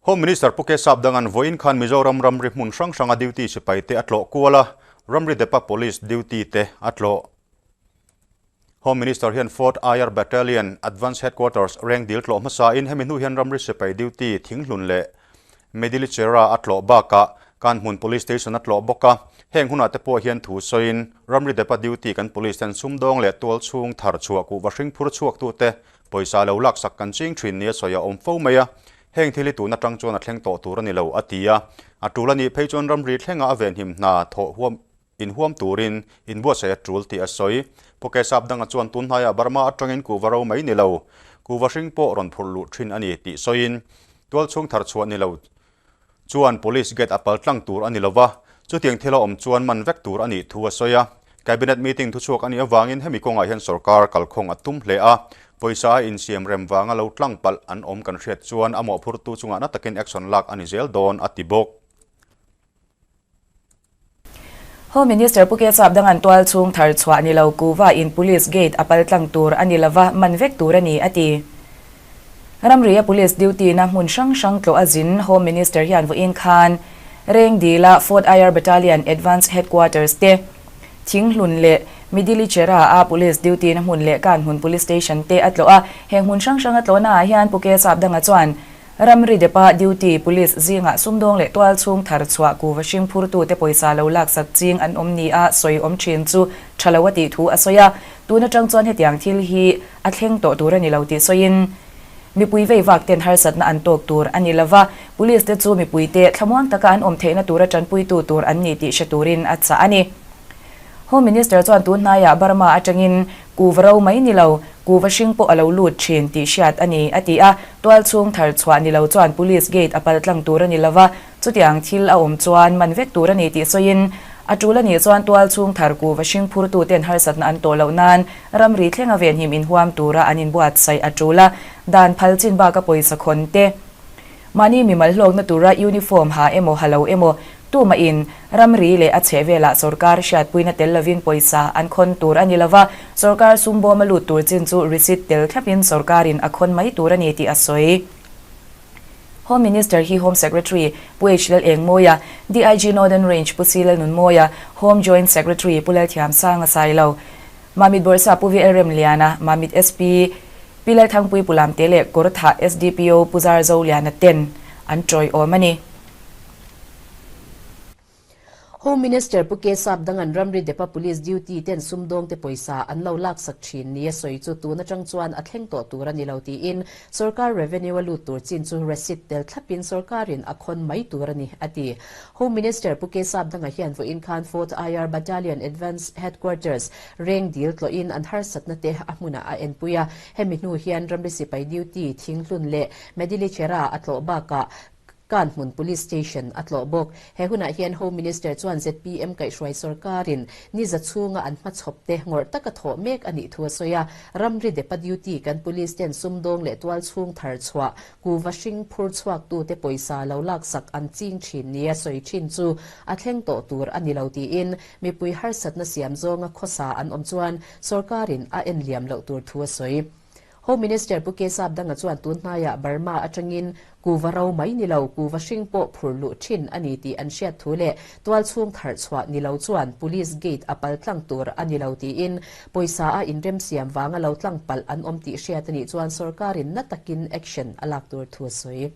Home Minister Pu Kesap Dangan vawiin khan Mizoram ramri hmun hrang hranga duty sipai te a tlawh kual a, ramri depa police duty te a tlawh. Home Minister hian Fourth IR Battalion Advance Headquarters reng dil tlawh hmasain hemi hnu hian ramri sipai duty Thinghlun leh Medilichera a tlawh bakah Kanhmun Police Station a tlawh bawk a. Heng hunah te pawh hian thu sawiin ramri depa duty kan police ten sumdawng leh tualchhung thar chhuah kuhva hring phur chhuaktute pawisa lo laksak kan ching thin nia sawi a awm fo mai a. Heng thil hi tun atang chuan a thleng tawh tur a ni lo, a ti a. A tul a nih phei chuan ramri thlenga a venhim hna thawh huam inhuam turin inbuatsaih a tul tih a sawi. Phuke sap danga chuan tun hnaiah Burma atangin kuhva ro mai ni lo, kuhva hring pawh rawn phurh luh thin a ni tih sawiin, tualchhung thar chhuah ni lo chuan police gate a pal tlang tur a ni lo va, chutiang thil a awm chuan man vek tur a nih thu a sawi a. Cabinet meeting thuchhuak a nih avangin hemi kawngah hian sorkar kalkhawng a tum hle a, pawisa a insiam rem vanga lo tlang palh an awm kan hriat chuan a mawhphurtu chungah na takin action lak a ni zel dawn, a ti bawk. Home Minister Pu Kesap Dangan tual chhung thar chhuah ni lo kuva in Police gate a pal tlang tur a ni lova man vek tur a ni, a ti. Ramria Police duty na hmun hrang hrang tlawh a zin Home Minister hian vawiin khan Rengdila Fourth IR Battalion Advance Headquarters te, Thinghlun leh Midilichera a Police duty na hmun leh Kanhmun Police Station te a tlawh a. Heng hmun hrang hrang a tlawhna ah hian Pu Kesap Danga chuan Ramri depa duty Police zingah sumdawng leh tual chhung thar chhuah kuva hring phurtute pawisa lo laksak ching an awm nia sawi awm thin chu tha lo a tih thu a sawi a. Tun atang chuan hetiang thil hi a thleng tawh tur a ni lo tih sawiin mipui vei vak ten harsatna an tawk tur a ni lova, Police te chu mipuite thlamuang taka an awm theihna tura tanpuitu tur an ni tih hre turin a chah a ni. Home Minister chuan tun hnaiah Burma atangin kuva ro mai ni lo, kuva hring pawh a lo lut thin tih hriat a ni, a ti a. Tual chhung thar chhuah ni lo chuan Police gate a pal tlang tur a ni lova, chutiang thil a awm chuan man vek tur a ni tih sawiin, a tul a nih chuan tual chhung thar kuva hring phurtuten harsatna an tawh loh nan ramri thlenga venhim inhuam tura an inbuatsaih a tul a, dan phal chin baka pawisa khawn te. Mahni mimal hlawkna tura uniform ha emaw ha lo emaw tumahin ramri leh a chheh velah sorkar hriatpuina tel lovin pawisa an khawn tur a ni lova, sorkar sum bawma lut tur chin chu receipt tel thlapin sorkarin a khawn mai tur a ni tih a sawi. Home Minister hi Home Secretary Pu H Lalengmawia, DIG Northern Range Pu C Lalnunmawia, Home Joint Secretary Pu Lalthiamsanga Sailo, Mamit Bawrhsa Pu VL Remliana, Mamit SP Pi Lalthangpui Pu Lamte leh Kawrthah SDPO Pu Zarzoliana ten an tawiawm a ni. Home Minister Pu Kesap Dangan ramri depa Police duty ten sumdawngte pawisa an lo laksak thin nia sawi chu tun atang chuan a thleng tawh tur a ni lo tiin sorkar revenue a lut tur chin chu receipt tel thlapin sorkarin a khawn mai tur a ni a ti. Home Minister Pu Kesap Danga hian vawiin khan Fourth IR Battalion Advance Headquarters Reng dil tlawhin an harsatna te a hmunah a enpui a, hemi hnu hian ramri sipai duty Thinghlun leh Medilichera a tlawh bakah Kanhmun Police Station a tlawh bawk. He hunah hian Home Minister chuan zpm kaihhruai sorkarin niza chhunga an hmachhawp te ngawrh taka thawh mek a nih thu a sawi a, ramri depa duty kan police ten sumdawng leh tualchhung thar chhuah Kuva hring phur chhuaktute pawisa lo laksak an ching thin nia sawi thin chu a thleng tawh tur a ni lo tiin Mipui harsatna siam zawnga khawsa an awm chuan sorkarin a en liam loh tur thu a sawi. Home Minister Pu Kesap Danga chuan tun hnaiah Burma atangin kuva ro mai ni lo, kuva hring pawh phur luh thin a ni tih an hriat thu leh tualchhung tharh chhuah ni lo chuan Police gate a pal tlang tur a ni lo tiin pawisa a inremsiam vanga lo tlang palh an awm tih hriat a nih chuan sorkarin na takin action a lak tur thu a sawi.